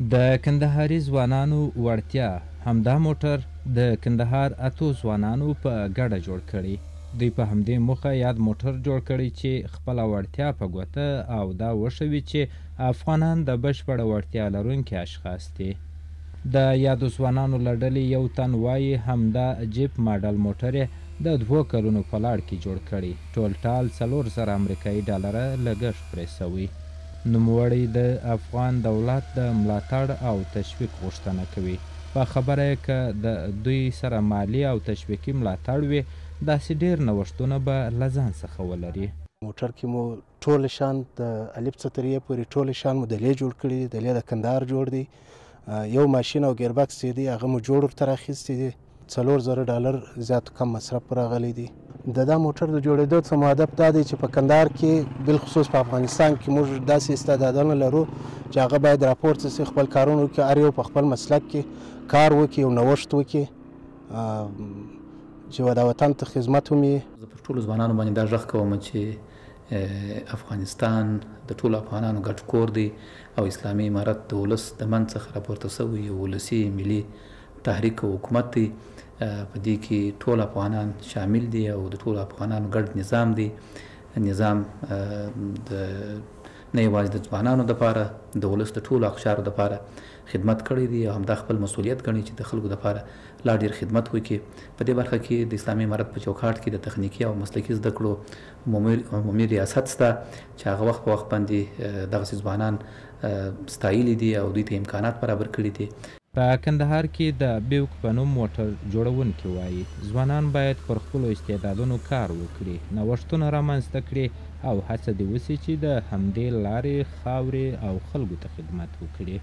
د کندهاري ځوانانو وړتیا، همدا موټر د کندهار اتو ځوانانو په ګډه جوړ کړی. دوی په همدې موخه یاد موټر جوړ کړی چې خپله وړتیا په ګوته او دا وښوي چې افغانان د بشپړه وړتیا لرونکي اشخاص دي. د یادو ځوانانو له ډلې یو تن وايي، همدا جیپ ماډل موټر یې د 2 کلونو په لړ کې جوړ کړی، ټولټال 4000 امریکايي ډالره لګښت پرې شوی. نوموړی د افغان دولت د ملاتړ او تشویق غوښتنه کوي. په خبره یې که د دوی سره مالي او تشویقي ملاتړ وي، داسې ډېر نوښتونه به له ځان څخه ولري. موټر کې مو ټول شیان د الف څخه تر یې پورې ټول شیان مو د لې جوړ کړي دي، د لې د کندهار جوړ دی. یو ماشین او ګیربکس چې دی هغه مو جوړ ورته راخیستی دی. 4000 ډالر زیات کم مصرف راغلی دی. د دا موټر د جوړېدو څخه مو هدف دا دی چې په کندهار کې بالخصوص په افغانستان کې موږ داسې استعدادونه لرو چې هغه باید راپورته شي، خپل کارونه وکړي، هر یو په خپل مسلک کې کار وکړي او نوښت وکړي چې دا وطن ته خدمت هم وي. زه پر ټولو ځوانانو باندې دا غږ کوم چې افغانستان د ټولو افغانانو ګډ کور دی او اسلامي امارت د ولس د منځ څخه راپورته شوی یو ولسي ملي تحریک او حکومت دی. په دې کې ټول افغانان شامل دي او د ټولو افغانانو ګډ نظام دی. نظام د نه یوازې د ځوانانو دپاره، د ولس د ټولو اقشارو دپاره خدمت کړی دی او همدا خپل مسؤلیت ګڼي چې د خلکو دپاره لا ډېر خدمت وکړي. په دې برخه کې د اسلامي امارت په چوکاټ کې د تخنیکي او مسلکي زده کړو عمومي ریاست شته چې هغه وخت په وخت باندې دغسې ځوانان ستایلي دي او دوی ته امکانات برابر کړي دي. په کندهار کې د بیوک په نوم موټر جوړونکي وايي، ځوانان باید پر خپلو استعدادونو کار وکړي، نوښتونه رامنځته کړي او هڅه دې وشي چې د همدې لارې، خاورې او خلکو ته خدمت وکړي.